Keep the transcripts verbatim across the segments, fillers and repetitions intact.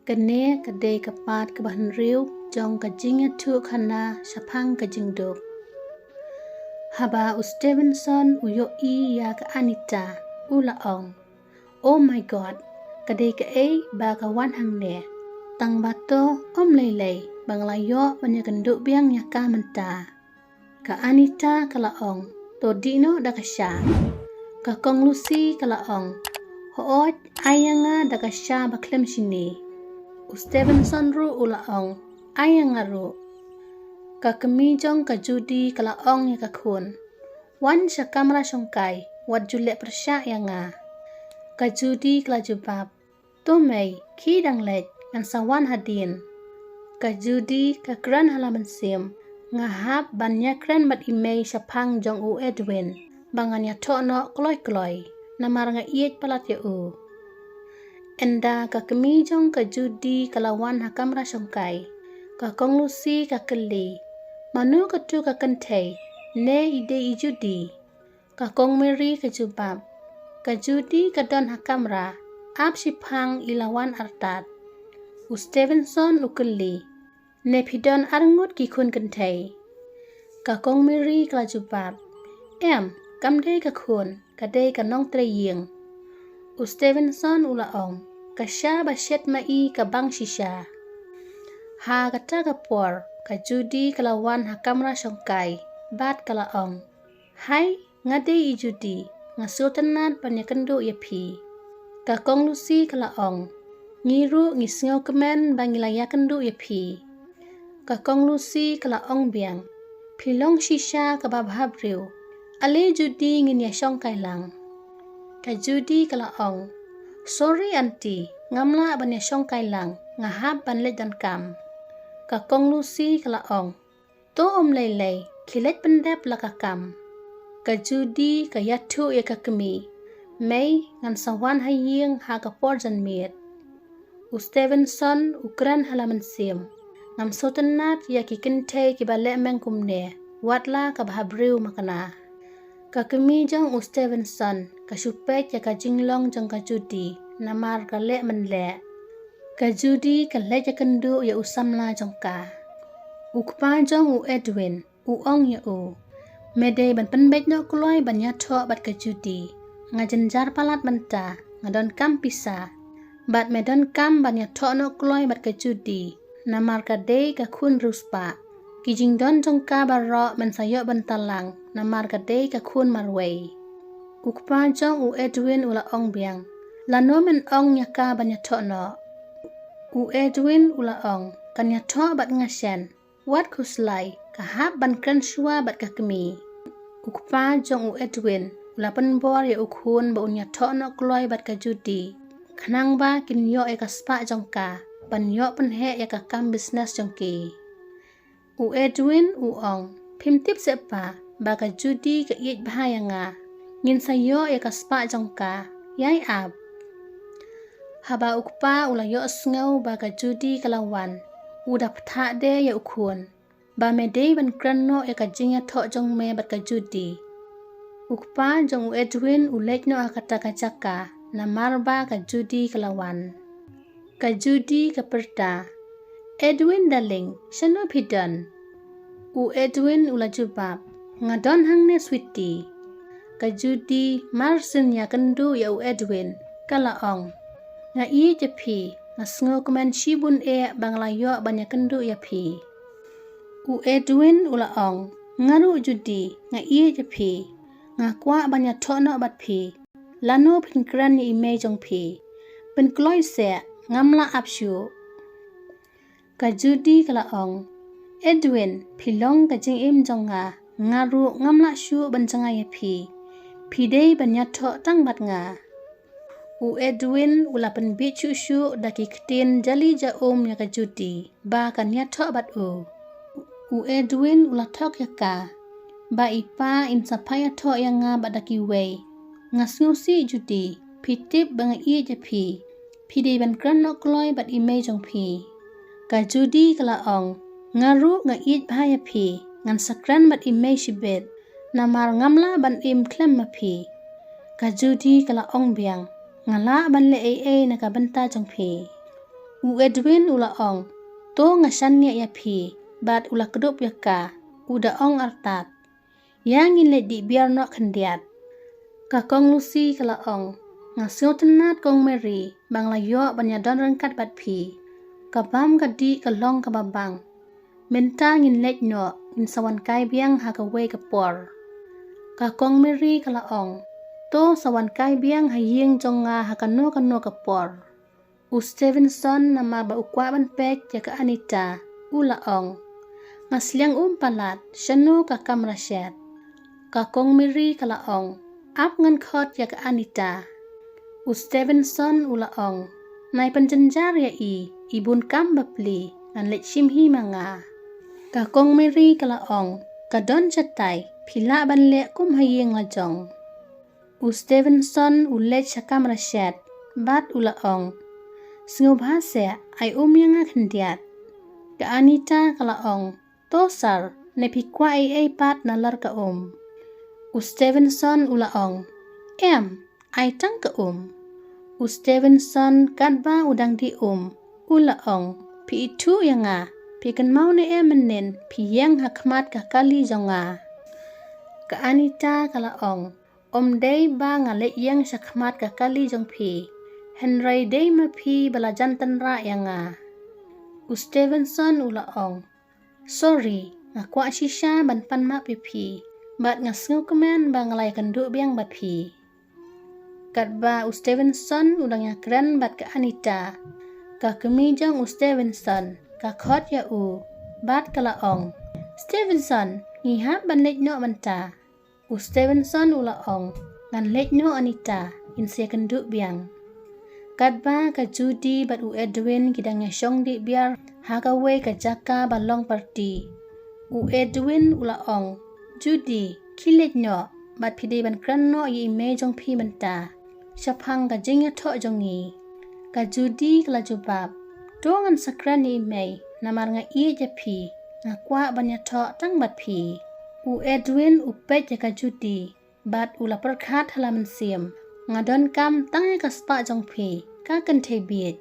Kane ka dei ka part kaba hynriew jong ka jingïathuhkhana shaphang ka jingduk. Haba u Stevenson u ïohi ïa ka Anita, u la ong, "Oh my God, ka dei kaei ba ka wan hangne? Tang ba to ym lei lei ba nga la ïoh ban ïakynduh biang ïa ka mynta." Ka Anita ka la ong, "To dih noh da ka sha." Ka Kong Lucy ka la ong, "Hooid, ai ïa nga da ka sha ba khlem shini." U Stevenson ruh u la ong, "Ai ïa nga ruh." Ka kmie jong ka Judy ka la ong ïa ka khun, "Wan sha kamra shongkai, wat ju leh pyrshah ïa nga." Ka Judy ka la jubab, "To mei, khie dang leit, ngan sa wan hadien." Ka Judy ka kren ha la mynsiem, "Nga hap ban ïakren bad i mei shaphang jong u Edwin ba ngan ïathoh noh kloi kloi, namar nga ïeit palat ïa u." Ynda ka kmie jong ka Judy ka la wan ha kamra shongkai, ka Kong Lucy ka kylli, "Mano katu ka kynthei? Ne i dei i Judy?" Ka Kong Mary ka jubab, "Ka Judy ka don ha kamra, ap shiphang i la wan artat." U Stevenson u kylli, "Ne phi don arngut ki khun kynthei?" Ka Kong Mary ka la jubab, "Em, kam dei ka khun, ka dei ka nongtrei ïing." U Stevenson u la ong, "Ka sha ba shet ma i ka bang shisha." Ha kata ka por ka Judy ka la wan ha kamra shongkai bad ka la ong, "Hai, nga dei i Judy, nga sngewtynnat ban ïakynduh ïa phi." Ka Kong Lucy ka la ong, "Ngi ruh ngi sngewkmen ba ngi la ïakynduh ïa phi." Ka Kong Lucy ka la ong biang, "Phi long shisha kaba bhabriew. Ale Judy, ngin ïashongkai lang." Ka Judy ka la ong, "Sorry aunty, ngam lah ban ïashongkai lang, nga hap ban leit donkam." Ka Kong Lucy ka la ong, "To ym lei lei, khie leit pyndep la ka kam." Ka Judy ka ïathuh ïa ka kmie, "Mei, ngan sa wan ha ïing ha ka por janmiet." U Stevenson u kren ha la mynsiem, "Ngam sngewtynnat ïa ki kynthei kiba leh meng kumne, wat la ka bhabriew makna." Ka kmie jong u Stevenson ka shu peit ïa ka jinglong jong ka Judy, namar ka leh mynleh. Ka Judy ka leit ïakynduh ïa u samla jong ka. U kpa jong u Edwin u ong ïa u, "Me dei ban pynbeit noh kloi ban ïathoh bad ka Judy. Nga jynjar palat mynta, nga donkam pisa. Bad me donkam ban ïathoh noh kloi bad ka Judy, namar ka dei ka khun riewspah. Ki jingdon jong ka baroh men sa ïoh bynta lang, namar ka dei ka khun marwei." U kpa jong u Edwin u la ong biang, "Lano men ong ïa ka ban ïathoh noh?" U Edwin u la ong, "Kan ïathoh bad nga shen. Wat khuslai, ka hap ban kren shuwa bad ka kmie." U kpa jong u Edwin u la pynbor ïa u khun ba un ïathoh noh kloi bad ka Judy, khnang ba kin ïoh ïa ka spah jong ka ban ïoh pynheh ïa ka kam business jong ki. U Edwin u ong, "Phim tip seh pa ba ka Judy ka ïeit bha ïa nga. Ngin sa ïoh ïa ka spah jong ka, ïai ap." Haba u kpa u la ïohsngew ba ka Judy ka la wan, u da pynthah de ïa u khun, "Ba me dei ban kren noh ïa ka jingïathoh jong me bad ka Judy." U kpa jong u Edwin u leit noh ha kata ka jaka, namar ba ka Judy ka la wan. Ka Judy ka pyrta, "Edwin darling, shano phi don?" U Edwin u la jubab, "Nga don hangne sweetie." Ka Judy mar shen ïakynduh ïa u Edwin, ka la ong, "Nga ïeit ïa phi, nga sngewkmen shibun eh ba nga la ïoh ban ïakynduh ïa phi." U Edwin u la ong, "Nga ruh Judy, nga ïeit ïa phi, nga kwah ban ïathoh noh bad phi. Lano phin kren ïa i mei jong phi? Pynkloi seh, ngam lah ap shuh." Ka Judy ka la ong, "Edwin, phi long ka jingim jong nga, nga ruh ngam lah shuh ban jngai ïa phi. Phi dei ban ïathoh tang bad nga." U Edwin u la pynbit shuh shuh da ki ktien jali ja um ïa ka Judy ba kan ïathoh bad u. U Edwin u la thok ïa ka, "Ba i pa in sa phah ïathoh ïa nga bad da kiwei. Nga sngewsih Judy, phi tip ba nga ïeit ïa phi. Phi dei ban kren noh kloi bad i mei jong phi." Ka Judy ka la ong, "Nga ruh nga ïeit bha ïa phi, ngan sa kren bad i mei shibit, namar ngam lah ban im khlem ma phi." Ka Judy ka la ong biang, "Nga lah ban leh ei ei na ka bynta jong phi." U Edwin u la ong, to nga shaniah ïa phi, bad u la kdup ïa ka, u da ong artat, ïa ngin leit dih biar noh khyndiat. Ka Kong Lucy ka la ong, nga sngewtynnat Kong Mary, ba nga la ïoh ban ïadon ryngkat bad phi. Ka bam ka dih ka long kaba bang. Mynta ngin leit noh, ngin sa wan kai biang ha kawei ka por. Ka Kong Mary ka la ong, to sa wan kai biang ha ïing jong nga ha kano kano ka por. U Stevenson namar ba u kwah ban peit ïa ka Anita, u la ong, nga sliang um palat, shano ka kamra shet. Ka Kong Mary ka la ong, ap ngan khot ïa ka Anita. U Stevenson u la ong, nai pynjynjar ïa i, i bun kam bapli, ngan leit shim hi ma nga. Ka Kong Mary ka la ong, ka don shatai, phi lah ban leh kum ha ïing la jong. U Stevenson u leit sha kamra shet, bad u la ong, sngewbha seh, ai um ïa nga khyndiat. Ka Anita ka la ong, to sir, ne phi kwah ei ei pat na lor ka um. U Stevenson u la ong, em, ai tang ka um. U Stevenson katba u dang dih um, u la ong, phi ithuh ïa nga, phi kynmaw ne em mynnin phi ïeng ha khmat ka kali jong nga. Ka Anita ka la ong, ym dei ba nga leit ïeng sha khmat ka kali jong phi, hynrei dei ma phi ba la jan tynrah ïa nga. U Stevenson u la ong, sorry, nga kwah shisha ban pan map ïa phi, bad nga sngewkmen ba nga la ïakynduh biang bad phi. Katba u Stevenson u dang ïakren bad ka Anita, ka kmie jong u Stevenson ka khot ïa u, bad ka la ong, Stevenson, ngi hap ban leit noh mynta. U Stevenson u la ong, ngan leit noh Anita, ngin sa ïakynduh biang. Katba ka Judy bad u Edwin ki dang ïashong dih biar ha kawei ka jaka ba long party, u Edwin u la ong, Judy, khie leit noh, bad phi dei ban kren noh ïa i mei jong phi mynta shaphang ka jingïathoh jong ngi. Ka Judy ka la jubab, to ngan sa kren ïa i mei, namar nga ïeit ïa phi, nga kwah ban ïathoh tang bad phi. U Edwin u peit ïa ka Judy, bad u la pyrkhat ha la mynsiem, nga donkam tang ïa ka spah jong phi, ka kynthei bieit.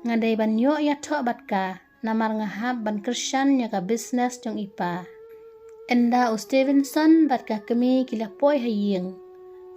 Nga dei ban ïoh ïathoh bad ka, namar nga hap ban kyrshan ïa ka business jong i pa. Ynda u Stevenson bad ka kmie ki la poi ha ïing,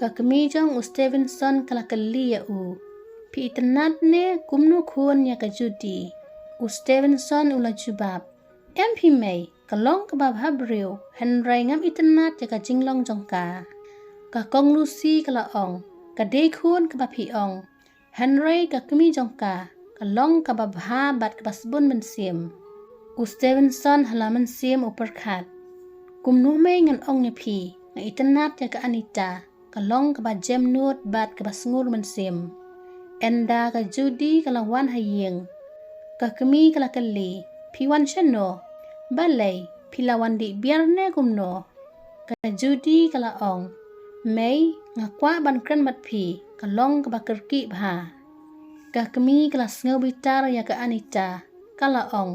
ka kmie jong u Stevenson ka la kylli ïa u, phi itynnad ne kumno khun ïa ka Judy? U Stevenson u la jubab, em phi mei, ka long kaba bha briew, hynrei ngam itynnad ïa ka jinglong jong ka. Ka Kong Lucy ka la ong, ka dei khun kaba phi ong, hynrei ka kmie jong ka ka long kaba bha bad kaba sbun mynsiem. U Stevenson ha la mynsiem u pyrkhat, kumno mei ngan ong ïa phi, nga itynnad ïa ka Anita, ka long kaba jem nud bad kaba sngur mynsiem. Ynda ka Judy ka la wan ha ïing, ka kmie ka la kylli, phi wan shano? Balei, phi la wan dih biar ne kumno? Ka Judy ka la ong, mei, nga kwah ban kren bad phi, ka long kaba kyrkieh bha. Ka kmie ka la sngew bitar ïa ka Anita, ka la ong,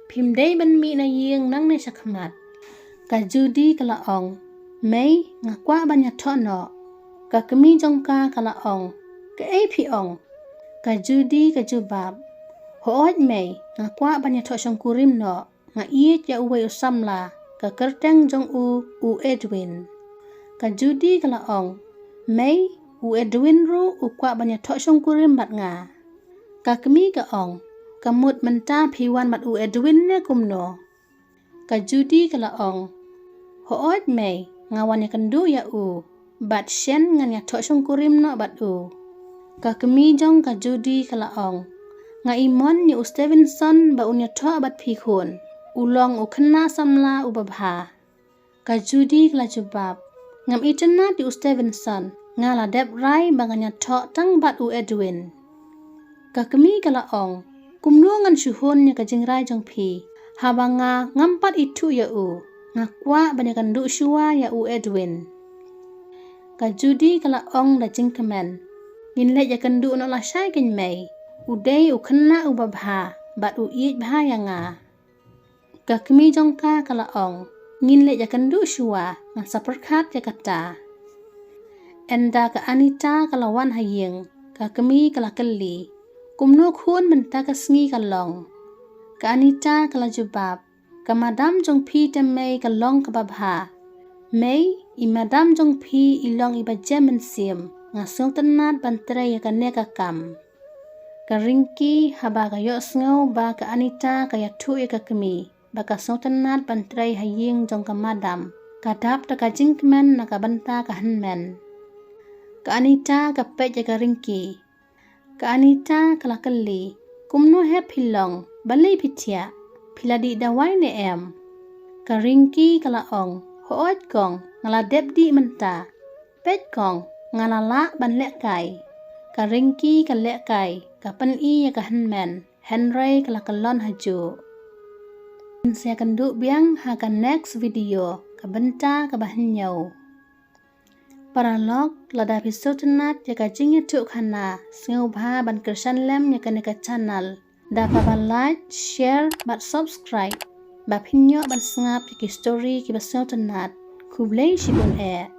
phim dei ban mih na ïing nangne shakhmat. Ka Judy ka la ong, mei, nga kwah ban ïathoh noh. Ka kmie jong ka ka la ong, kaei phi ong? Ka Judy ka jubab, hooid mei, nga kwah ban ïathoh shongkurim noh, nga ïeit ïa uwei u samla, ka kyrteng jong u u Edwin. Ka Judy ka la ong, mei, u Edwin ruh u kwah ban ïathoh shongkurim bad nga. Ka kmie ka ong, ka mut mynta phi wan bad u Edwin ne kumno? Ka Judy ka la ong, hooid mei, nga wan ïakynduh ïa u, bad shen ngan ïathoh shongkurim noh bad u. Ka kmie jong ka Judy ka la ong, nga imon ïa u Stevenson ba un ïathoh bad phi khun, u long u khynnah samla uba bha. Ka Judy ka la jubab, ngam itynnad ïa u Stevenson, nga la dep rai ba ngan ïathoh tang bad u Edwin. Ka kmie ka la ong, kumno ngan shu hun ïa ka jingrai jong phi, haba nga ngam pat ithuh ïa u, nga kwah ban ïakynduh shuwa ïa u Edwin. Ka Judy ka la ong da jingkmen, ngin leit ïakynduh noh lashai kein mei, u dei u khynnah uba bha, bad u ïeit bha ïa nga. Ka kmie jong ka ka la ong, ngin leit ïakynduh shuwa, ngan sa pyrkhat ïa kata. Ynda ka Anita ka la wan ha ïing, ka kmie ka la kylli, Kumno khun mynta ka sngi ka long? Ka Anita ka la jubab, ka madam jong phi te mei ka long kaba bha. Mei, i madam jong phi i long iba jem mynsiem, nga sngewtynnat ban trei ïa kane ka kam. Ka Rinki haba ka ïohsngew ba ka Anita ka ïathuh ïa ka kmie ba ka sngewtynnat ban trei ha ïing jong ka madam, ka dap da ka jingkmen na ka bynta ka hynmen. Ka Anita ka peit ïa ka Rinki. Ka Anita ka la kylli, kumno hep phi long, balei phi thiah? Phi la dih dawai ne em? Ka Rinki ka la ong, hooid kong, nga la dep dih mynta. Peit kong, nga la lah ban lehkai. Ka Rinki ka lehkai, ka pyni ïa ka hynmen, hynrei ka la kyllon hajuh. Ngin sa kynduh biang ha ka next video, ka bynta kaba hynñiew. Paralok, lada phi sngewtynnat ïa ka jingïathuhkhana, sngewbha ban kyrshan lem ïa kane ka channel da kaba like, share bad subscribe, ba phin ïoh ban sngap ïa ki story kiba sngewtynnat. Khublei shibun eh.